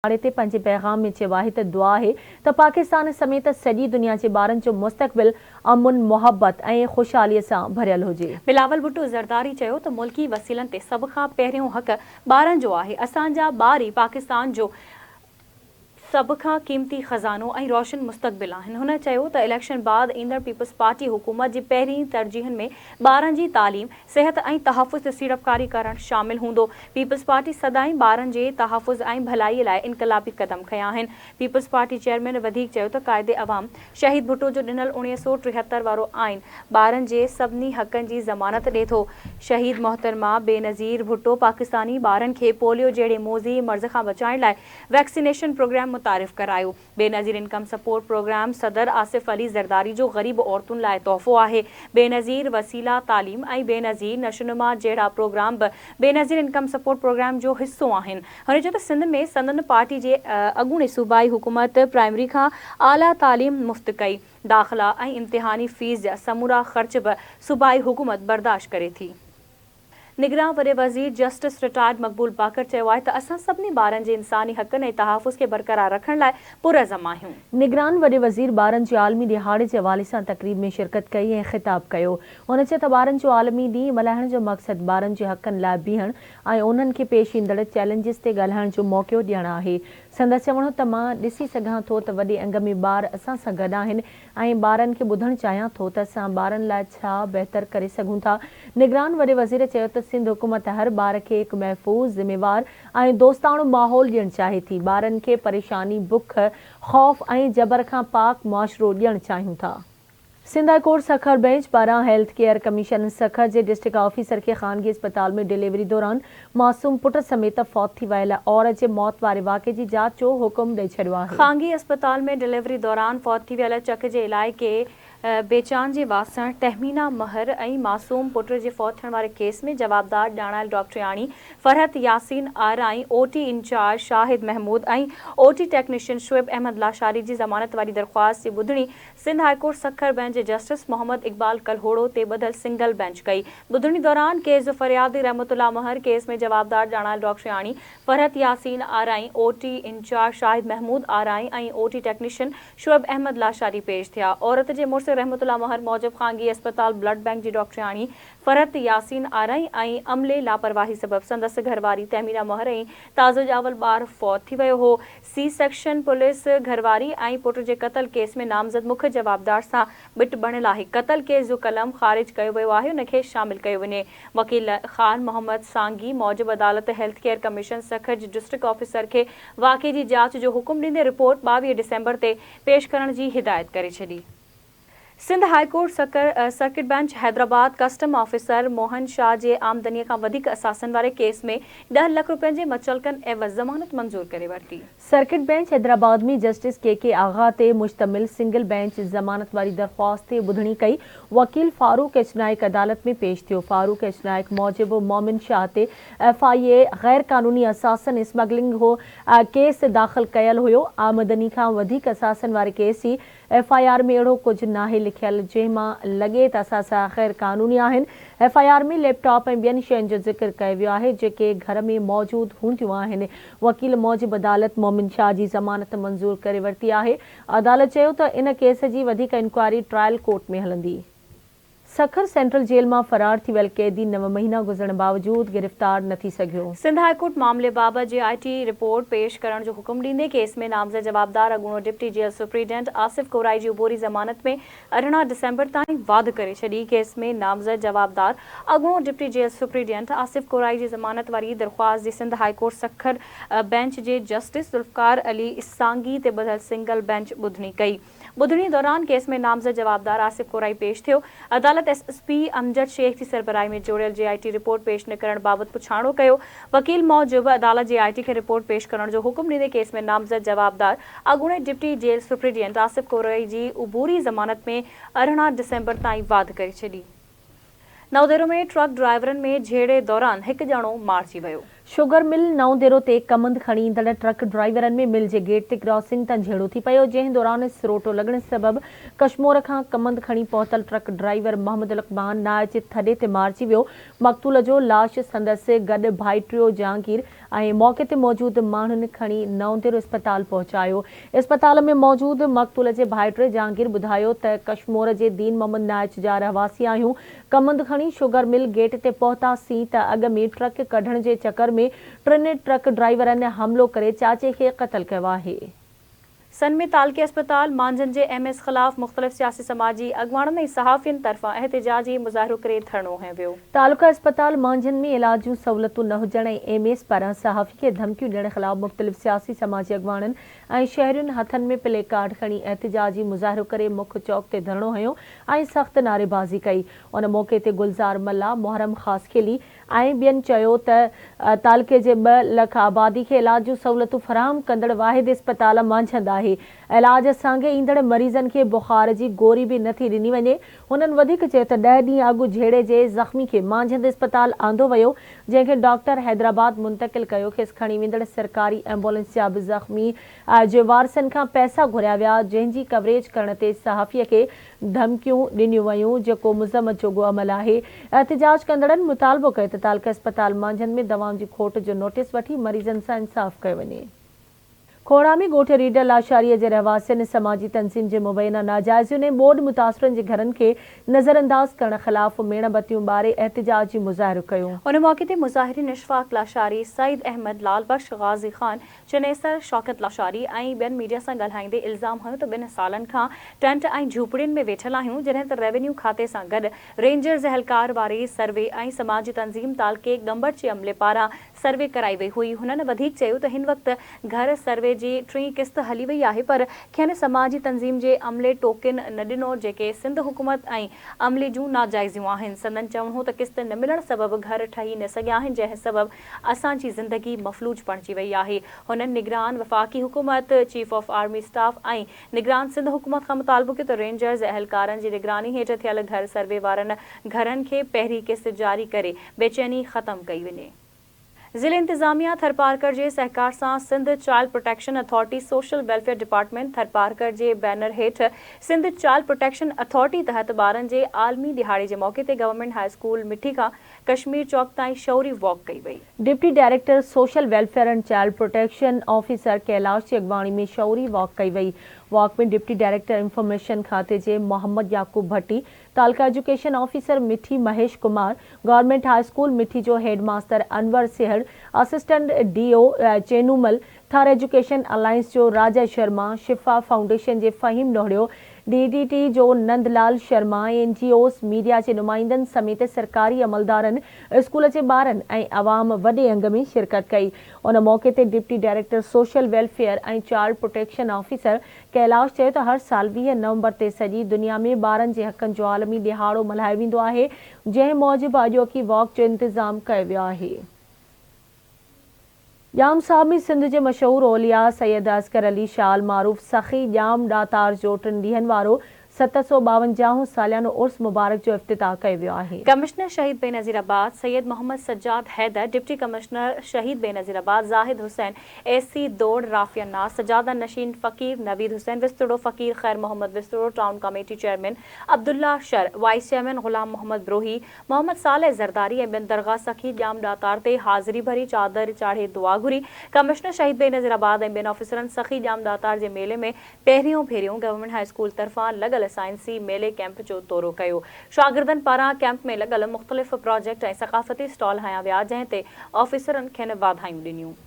ڏهاڙي تي پنهنجي پيغام ۾ چيو آهي ته دعا آهي ته پاڪستان سميت سڄي دنيا جي ٻارن جو مستقبل امن، محبت ۽ خوشحالي سان ڀريل هجي. بلاول ڀٽو زرداري چيو ته ملڪي وسيلن تي سڀ کان پهريون حق ٻارن جو آهي، اسان جا ٻار ئي پاڪستان جو سڀ کان قيمتي خزانو ۽ روشن مستقبل آهن. هن چيو ته اليڪشن بعد ايندڙ پيپلز پارٽي حڪومت جي پهرين ترجيحن ۾ ٻارن جي تعليم، صحت ۽ تحفظ تي سيڙپڪاري ڪرڻ شامل هوندو، پيپلز پارٽي سدائين ٻارن جي تحفظ ۽ ڀلائي لاء انقلابي قدم کنيا آهن. پيپلز پارٽي چيئرمين وڌيڪ چيو ته قائد عوام شهيد ڀٽو جو ڏنل 1973 وارو آئين ٻارن جي سڀني حقن جي ضمانت ڏي ٿو. شهيد محترمه بينظير ڀٽو پاڪستاني ٻارن کي پوليو جهڙي موذي مرض کان بچائڻ لاء ويڪسينيشن پروگرام متعارف ڪرايو. بينظير انڪم سپورٽ پروگرام صدر آصف علي زرداري جو غريب عورتن لاء تحفو آهي، بينظير وسيلا تعليم ۽ بينظير نشونما جهڙا پروگرام به بينظير انڪم سپورٽ پروگرام جو حصو آهن. هن چيو ته سنڌ ۾ سندن پارٽي جي اڳوڻي صوبائي حڪومت پرائمري کان اعليٰ تعليم مفت ڪئي، داخلا ۽ امتحاني فيس جا سمورا خرچ به صوبائي حڪومت برداشت ڪري ٿي. نگران وڏي وزير جسٽس رٽائرڊ مقبول باقر چيو آهي ته اسان سڀني ٻارن جي انساني حقن ۽ تحفظ کي برقرار رکڻ لاء پرعزم آهيون. نگران وڏي وزير ٻارن جي عالمي ڏهاڙي جي حوالي سان تقريب ۾ شرڪت ڪئي ۽ خطاب ڪيو. هن چيو ته ٻارن جو عالمي ڏينهن ملهائڻ جو مقصد ٻارن جي حقن لاء بيهڻ ۽ انهن کي پيش ايندڙ چئلينجز تي ڳالهائڻ جو موقعو ڏيڻ آهي. سندس چوڻ هو ته مان ڏسي سگهان ٿو ته وڏي انگ ۾ ٻار اسان سان گڏ آهن ۽ ٻارن کي ٻڌڻ چاهيان ٿو ته اسان ٻارن لاء ڇا بهتر ڪري سگهون ٿا. نگران وڏي وزير چيو ته سنڌ حڪومت هر ٻار کي هڪ محفوظ، ذميوار ۽ دوستاڻو ماحول ڏيڻ چاهي ٿي، ٻارن کي پريشاني، بک، خوف ۽ جبر کان پاڪ معاشرو ڏيڻ چاهيون ٿا. Sindh high court Sukkur bench پاران هيلٿ ڪيئر ڪميشن سکر جي ڊسٽرڪٽ آفيسر کي خانگي اسپتال ۾ ڊليوري دوران معصوم پٽ سميت فوت ٿي ويل عورت جي موت واري واقعي جي جاچ جو حڪم ڏئي ڇڏيو آهي. خانگي اسپتال ۾ ڊليوري دوران فوت ٿي ويل چڪ جي علائقي بيچان جي واسڻ تهمينا مهر ۽ معصوم پٽ جي فوت ٿيڻ واري ڪيس ۾ جوابدار ڄاڻايل ڊاڪٽرياڻي Farhat Yasin Arain, O T incharge Shahid Mahmood ۽ O T technician Shoaib Ahmed Lashari جي ضمانت واري درخواست جي ٻڌڻي Sindh high court Sukkur bench جي جسٽس محمد اقبال ڪلهوڙو تي ٻڌل سنگل بئنچ ڪئي. ٻڌڻي دوران ڪيس جو فريادي رحمت الله مهر، ڪيس ۾ جوابدار ڄاڻايل ڊاڪٽرياڻي Farhat Yasin Arain, O T incharge Shahid Mahmood Arain ۽ O T technician Shoaib Ahmed Lashari پيش ٿيا. عورت جي مڙس رحمت الله مهر موجب خانگي اسپتال بلڊ بئنڪ جي ڊاڪٽرياڻي فرحت ياسين آرائين ۽ عملي لاپرواهي سبب سندس گهرواري تهمينا مهر ۽ تازو ڄاول ٻار فوت ٿي ويو هو. سي سيڪشن پوليس گهرواري ۽ پٽ جي قتل ڪيس ۾ نامزد مک جوابدار سان ٻٽ بڻيل آهي. قتل ڪيس جو قلم خارج ڪيو ويو آهي ان کي شامل ڪيو وڃي. وڪيل خان محمد سانگي موجب عدالت هيلٿ ڪيئر ڪميشن سکر جي ڊسٽرڪٽ آفيسر کي واقعي جي جاچ جو حڪم ڏيندي رپورٽ 22 ڊسمبر تي پيش ڪرڻ جي هدايت ڪري ڇڏي. Sindh high court Sukkur circuit bench Hyderabad custom officer Mohan Shah جي آمدني کان وڌيڪ اثاثن واري ڪيس ۾ ڏهه لک رپين جي مچلڪن عيوض ضمانت منظور ڪري ورتي. Circuit bench Hyderabad ۾ justice K K Agha تي مشتمل سنگل بئنچ ضمانت واري درخواست تي ٻڌڻي ڪئي، وڪيل فاروق ايڇ نائيڪ عدالت ۾ پيش ٿيو، فاروق ايڇ نائيڪ موجب مومن شاهه تي ايف I اي غير قانوني اثاثن اسمگلنگ جو ڪيس داخل ڪيل هيو، آمدني کان وڌيڪ اثاثن واري ڪيس جي ايف I R ۾ اهڙو ڪجهه ناهي لکيل جنهن مان لڳي ته اثاثا غير قانوني آهن، F I R ۾ lap top ۽ ٻين شين جو ذڪر ڪيو ويو آهي جيڪي گهر ۾ موجود هونديون آهن، وڪيل موجب عدالت مومن شاهه جي ضمانت منظور ڪري ورتي آهي، عدالت چيو ته ان ڪيس جي وڌيڪ انڪوائري ٽرائل ڪورٽ ۾ هلندي. سکر سينٽرل جيل مان فرار ٿي ويل قيدي نو مهينا گذرڻ باوجود گرفتار نه ٿي سگهيو. سنڌ هاء ڪورٽ معاملي بابت جي آء ٽي رپورٽ پيش ڪرڻ جو حڪم ڏيندي ڪيس ۾ نامزد جوابدار اڳوڻو deputy jail superintendent Asif Korai جي عبوري ضمانت ۾ 18 ڊسمبر تائين واڌ ڪري ڇڏي. ڪيس ۾ نامزد جوابدار اڳوڻو deputy jail superintendent Asif Korai جي ضمانت واري درخواست جي Sindh high court Sukkur bench جي جسٽس ذوالفقار علي سانگي تي ٻڌل سنگل بئنچ ٻڌڻي ڪئي. ٻڌڻي دوران ڪيس ۾ نامزد جوابدار آصف ڪورائي پيش ٿيو. عدالت S S P Amjad Shaikh جي سربراهي ۾ جوڙيل جي آء ٽي رپورٽ پيش نه ڪرڻ بابت پڇاڻو ڪيو. وڪيل موجب عدالت جي آء ٽي کي رپورٽ پيش ڪرڻ جو حڪم ڏيندي ڪيس ۾ نامزد جوابدار اڳوڻي deputy jail superintendent Asif Korai جي عبوري ضمانت ۾ 18 ڊسمبر تائين واڌ ڪري ڇڏي. نئوديرو ۾ ٽرڪ ڊرائيورن ۾ جهيڙي دوران هڪ ڄڻو مارجي ويو. شگر مل نئون ديرو تي ڪمند کڻي ايندڙ ٽرڪ ڊرائيورن ۾ مل جي گيٽ تي ڪراسنگ تان جهيڙو ٿي پيو، جنهن دوران سروٽو لڳڻ سبب ڪشمور کان ڪمند کڻي پهتل ٽرڪ ڊرائيور محمد لقمان نائچ ٿڏي تي مارجي ويو، مقتول جو لاش سندس گڏ ڀائٽيو جهانگير ۽ موقعي تي موجود ماڻهن کڻي نئون ديرو اسپتال پهچايو. اسپتال ۾ موجود مقتول جي ڀائٽي جهانگير ٻڌايو ته ڪشمور جي دين محمد نائچ جا رهواسي آهيون، ڪمند کڻي شگر مل گيٽ تي پهتاسين ته اڳ ۾ ٽرڪ ڪڍڻ جي چڪر ۾ ٽن ٽرڪ ڊرائيورن حملو ڪري چاچي کي قتل ڪيو آهي. سن ۾ تعلقي اسپتال مانجهند جي ايم ايس خلاف مختلف سياسي سماجي اڳواڻن ۽ صحافين طرفان احتجاجي مظاهرو ڪري ڌرڻو هنيو ويو. تعلقه اسپتال مانجهند ۾ علاج جون سهولتون نه هجڻ ۽ ايم ايس پاران صحافي کي ڌمڪيون ڏيڻ خلاف مختلف سياسي سماجي اڳواڻن ۽ شهرين هٿن ۾ پلي ڪارڊ کڻي احتجاجي مظاهرو ڪري مک چوڪ تي ڌرڻو هنيو ۽ سخت نعريبازي ڪئي. ان موقعي تي گلزار ملاح، محرم خاصخيلي ۽ ٻين چيو ته تعلقي جي ٻه لک آبادي کي علاج جون سهولتون فراهم ڪندڙ واحد اسپتال مانجهند آهي. علاج سانگي ايندڙ مريضن کي بخار جي گوري به نٿي ڏني وڃي. هنن وڌيڪ چيو ته ڏهه ڏينهن اڳ جهيڙي جي زخمي کي مانجهند اسپتال آندو ويو جنهن کي ڊاڪٽر حيدرآباد منتقل ڪيو کيس کڻي ويندڙ سرڪاري ايمبولينس جا به زخمي جي وارثن کان پئسا گهريا ويا جنهن جي ڪوريج ڪرڻ تي صحافي کي ڌمڪيون ڏنيون ويون جيڪو مذمت جوڳو عمل آهي. احتجاج ڪندڙن مطالبو ڪيو ته تعلقه اسپتال مانجهند ۾ دوائن جي کوٽ جو نوٽيس وٺي مريضن سان انصاف ڪيو وڃي. کوڙا ۾ ڳوٺ ريڊر لاشاري جي رهواسين سماجي تنظيم جي مبينا ناجائزين ۽ ٻوڏ متاثرن جي گهرن کي نظرانداز ڪرڻ خلاف ميڻ بتيون ٻاري احتجاجي مظاهرو ڪيو. ان موقعي تي مظاهرين اشفاق لاشاري، سعيد احمد، لال بخش، غازي خان، چنيسر، شوڪت لاشاري ۽ ٻين ميڊيا سان ڳالهائيندي الزام هنيو ته ٻن سالن کان ٽينٽ ۽ جهوپڙين ۾ ويٺل آهيون جڏهن ته ريونيو کاتي سان گڏ رينجرز اهلڪار واري سروي ۽ سماجي تنظيم تعلقي گمبٽ جي عملي پاران سروي ڪرائي وئي هئي هنن وڌيڪ چيو ته هن وقت گهر سروي جي ٽين قسط هلي وئي آهي پر کين سماجي تنظيم جي عملي ٽوڪن نه ڏنو جيڪي سنڌ حڪومت ۽ عملي جون ناجائزيون آهن سندن چوڻ هو ته قسط نه ملڻ سبب گهر ٺهي نه سگهيا آهن جنهن سبب اسان جي زندگي مفلوج بڻجي وئي آهي. هنن نگران وفاقي حڪومت، چيف آف آرمي اسٽاف ۽ نگران سنڌ حڪومت کان مطالبو ڪيو ته رينجرز اهلڪارن جي نگراني هيٺ ٿيل گهر سروي وارن گهرن کي پهرين قسط جاري ڪري بيچيني ختم ڪئي وڃي. ضلعي انتظاميا ٿرپارڪر جي سهڪار سان Sindh child protection authority social welfare department Tharparkar جي بينر هيٺ سنڌ چائلڊ پروٽيڪشن اٿارٽي تحت ٻارن جي عالمي ڏهاڙي جي موقعي تي گورنمينٽ هاء اسڪول مٺي کان ڪشمير چوڪ تائين شعوري واڪ ڪئي وئي. Deputy director social welfare and child protection officer Kailash جي اڳواڻي ۾ شعوري واڪ ڪئي وئي. واڪ ۾ ڊپٽي ڊائريڪٽر انفارميشن کاتي جي محمد يعقوب ڀٽي، تعلقه education officer Mithi Mahesh Kumar, government high school Mithi جو head master Anwar Sehar, assistant D O Chinomal, Thar education alliance جو راجا Sharma, Shifa foundation جي Faheem Nohrio, D D T جو Nand Lal Sharma, N G Os, media جي نمائندن سميت سرڪاري عملدارن، school جي ٻارن ۽ عوام وڏي انگ ۾ شرڪت ڪئي. ان موقعي تي deputy director social welfare ۽ child protection officer Kailash چيو ته هر سال 20 نومبر تي سڄي دنيا ۾ ٻارن جي حقن جو عالمي ڏهاڙو ملهايو ويندو آهي، جنهن موجب اڄوڪي واڪ جو انتظام ڪيو ويو آهي. ڄام صاحب ۾ سنڌ جي مشهور اولياء سيد اصغر علي شاهه المعروف سخي ڄام ڏاتار جو ٽن ڏينهن وارو 752 هون ساليانو عرس مبارڪ جو افتتاح ڪيو ويو آهي. Commissioner Shaheed Benazirabad Syed Muhammad Sajjad Haider, deputy commissioner Shaheed Benazirabad Zahid Hussain, S C Dor Rafia Naz, سجاده نشين فقير نويد حسين وسطڙو، فقير Khair Muhammad Wastro, town committee chairman Abdullah Shar, vice chairman Ghulam Muhammad Brohi, Muhammad Saleh Zardari ۽ ٻين درگاهه سخي ڄام ڏاتار تي حاضري ڀري چادر چاڙهي دعا گهري. ڪمشنر شهيد بينظير آباد ۽ ٻين آفيسرن سخي ڄام ڏاتار جي ميلي ۾ پهريون ڀيريون گورنمينٽ هاء اسڪول طرفان لڳل سائنسي ميلي ڪئمپ جو دورو ڪيو. شاگردن پاران ڪئمپ ۾ لڳل مختلف پراجيڪٽ ۽ ثقافتي اسٽال هنيا ويا جنهن تي آفيسرن کين واڌايون ڏنيون.